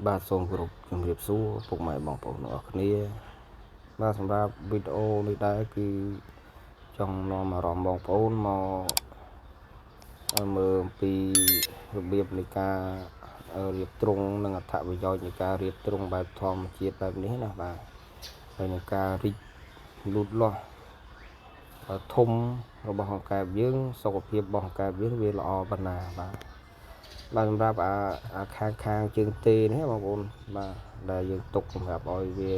បាទសូមគោរពជំរាបសួរពុកម៉ែបងប្អូនទាំងអស់គ្នាបាទសម្រាប់វីដេអូនេះដែរគឺចង់នាំអារម្មណ៍បងប្អូនមកឲ្យមើលអំពីរបៀបនៃការរៀបទ្រង់និងអត្ថប្រយោជន៍នៃការរៀបទ្រង់បែបធម្មជាតិបែបនេះណាបាទហើយនឹងការរីកលូតលាស់ធំរបស់អង្កែបយើងសុខភាពរបស់អង្កែបយើងវាល្អប៉ុណ្ណាបាទបាទសម្រាប់អាខាងជើងទេនេះបងប្អូនបាទដែលយើងទុកសម្រាប់ឲ្យវា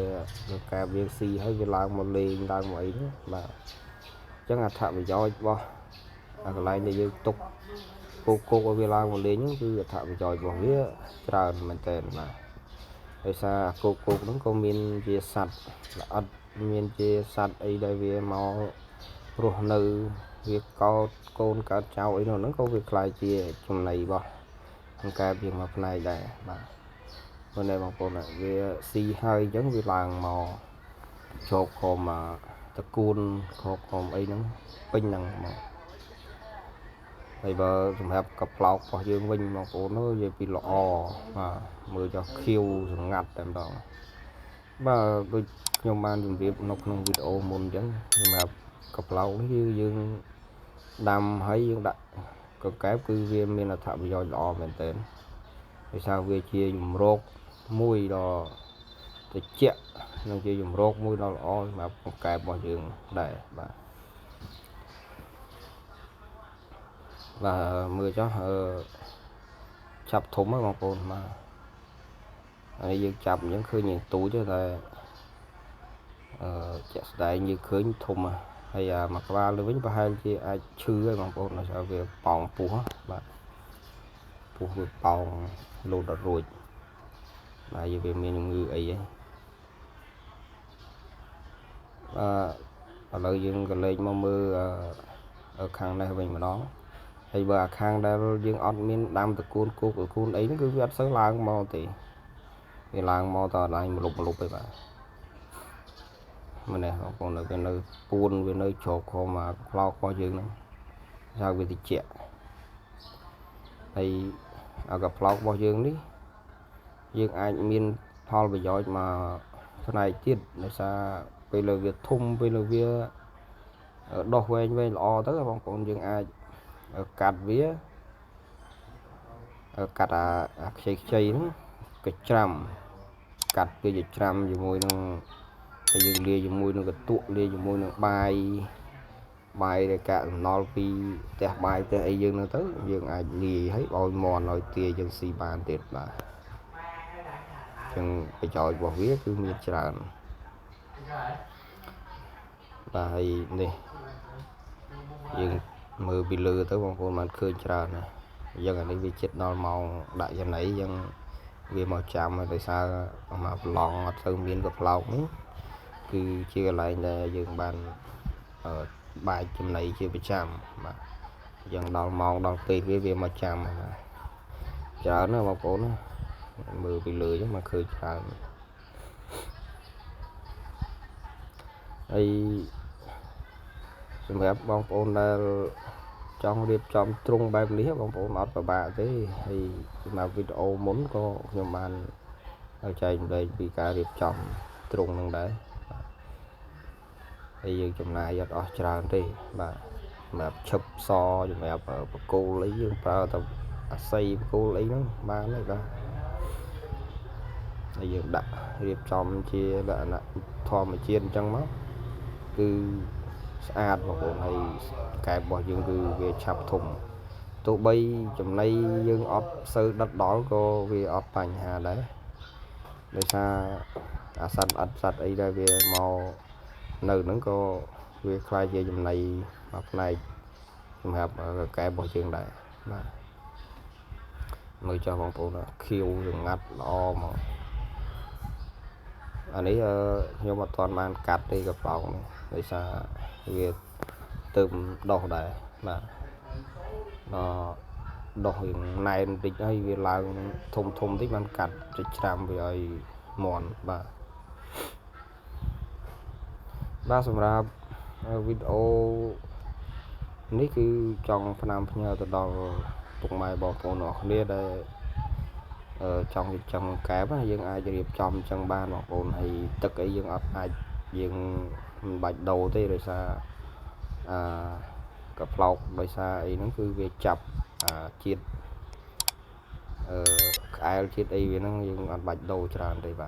កែបយើងស៊ីហើយវាឡើងមកលេងឡើងមកអីហ្នឹងបាទអញ្ចឹងអត្ថប្រយោជន៍របស់អាកន្លែងដែលយើងទុកគោកគោកឲ្យវាឡើងមកលេងហ្នឹងគឺអត្ថប្រយោជន៍របស់វាច្រើនមែនតើបាទដោយសារគោកគោកហ្នឹងក៏មានជាសត្វល្អិតមានជាសត្វអីដែលវាមករស់នៅវាកោតកូនកើតចៅអីនោះហ្នឹងក៏វាคล้ายជាចំណីរបស់អង្កែបយើងមកផ្នែកដែរបាទមើលនេះបងប្អូនវាស៊ីហើយអញ្ចឹងវាឡើងមកជោគខំតកួនខោខំអីហ្នឹងពេញហ្នឹងមកហើយបើសម្រាប់កប្លោករបស់យើងវិញបងប្អូននិយាយពីល្អបាទមើលចុះខៀវស្ងាត់តែម្ដងបាទដូចខ្ញុំបានជម្រាបនៅក្នុងវីដេអូមុនអញ្ចឹងសម្រាប់កប្លោកនេះគឺយើងដាំហើយយើងដាក់កង្កែបគឺវាមានអត្ថប្រយោជន៍ល្អមែនទែនដោយសារវាជាជំរកមួយដ៏ត្រជាក់និងជាជំរកមួយដ៏ល្អសម្រាប់កង្កែបរបស់យើងដែរបាទបាទមើលចុះអឺចាប់ធំហ្នឹងបងប្អូនបាទហើយយើងចាប់អញ្ចឹងឃើញយ៉ាងទូចទេតែអឺជាក់ស្ដែងយើងឃើញធំហើយអាមួយក្បាលទៅវិញប្រហែលជាអាចឈឺហើយបងប្អូនដោយសារវាប៉ោងពោះបាទពោះវាប៉ោងលោតដល់រួចបាទយើងវាមានជំងឺអីហ្នឹងបាទឥឡូវយើងក៏លេខមកមើលខាងនេះវិញម្ដងហើយបើអាខាងដែលយើងអត់មានដាំតកូនគោកតកូនអីហ្នឹងគឺវាអត់សូវឡើងមកទេវាឡើងមកតឡើងមលុបមលុបឯបាទម្នេះបងប្អូនវានៅពួនវានៅជ្រកក្រោមអាផ្លោករបស់យើងហ្នឹងហៅវាតិចហើយអាកប្លោករបស់យើងនេះយើងអាចមានផលប្រយោជន៍មកផ្នែកទៀតដោយសារពេលលើវាធំពេលលើវាដោះវែងវែងល្អទៅបងប្អូនយើងអាចកាត់វាកាត់អាខ្ចីខ្ចីហ្នឹងកច្រាំកាត់វាជាច្រាំជាមួយនឹងហើយយើងលាយជាមួយនឹងកន្ទក់លាយជាមួយនឹងបាយបាយដែលកាក់សំណល់ពីផ្ទះបាយផ្ទះអីយើងហ្នឹងទៅយើងអាចលាយឲ្យឲ្យមន់ឲ្យទាយើងស៊ីបានទៀតបាទអញ្ចឹងប្រយោជន៍របស់វាគឺមានច្រើនបាទហើយនេះយើងមើលពីលើទៅបងប្អូនបានឃើញច្រើនណាអញ្ចឹងអានេះវាចិត្តដល់ម៉ោងដាក់ចំណីអញ្ចឹងវាមកចាំហើយដោយសារមកប្រឡងអត់សូវមានកប្លោកនេះគឺជាកន្លែងដែលយើងបានបាចចំណីជាប្រចាំបាទអញ្ចឹងដល់ម៉ោងដល់ពេលវាមកចាំបាទច្រើនណាស់បងប្អូនណាមើលពីលើអញ្ចឹងមកឃើញច្រើនហើយសម្រាប់បងប្អូនដែលចង់រៀបចំទ្រង់បែបនេះបងប្អូនអត់ពិបាកទេហើយសម្រាប់វីដេអូមុនក៏ខ្ញុំបានចែករំលែកពីការរៀបចំទ្រង់នឹងដែរហើយយើងចំណាយអត់អស់ច្រើនទេបាទសម្រាប់ឈឹបសសម្រាប់បកគោលអីយើងប្រើតែអាស័យបកគោលអីហ្នឹងបានហើយបាទហើយយើងដាក់រៀបចំជាលក្ខណៈធម្មជាតិអញ្ចឹងមកគឺស្អាតបងប្អូនហើយកែបរបស់យើងគឺវាឆាប់ធំទោះបីចំណីយើងអត់សូវដិតដល់ក៏វាអត់បញ្ហាដែរដោយសារអាសត្វអត់សត្វអីដែលវាមកនៅហ្នឹងក៏វាคล้ายជាចំណីមួយផ្នែកសម្រាប់កែបរបស់យើងដែរបាទមើលចុះបងប្អូនខៀវចងាត់ល្អមកអានេះខ្ញុំអត់ទាន់បានកាត់ទេកប្លោកនេះដោយសារវាទៅដោះដែរបាទដល់ដោះរៀងណែនតិចហើយវាឡើងធំធំតិចបានកាត់ចិច្រាំវាឲ្យមន់បាទបាទសម្រាប់វីដេអូនេះគឺចង់ផ្ដាំផ្ញើទៅដល់ពុកម៉ែបងប្អូនអរគ្នាដែល ចង់ចិញ្ចឹមកែបយើងអាចរៀបចំអញ្ចឹងបានបងប្អូនហើយទឹកអីយើងអត់អាចយើងមិនបាច់ដូរទេដោយសារអាកប្លោកដោយសារអីហ្នឹងគឺវាចាប់អាជាតិអឺក្អែលជាតិអីវាហ្នឹងយើងអត់បាច់ដូរច្រើនទេបាទ។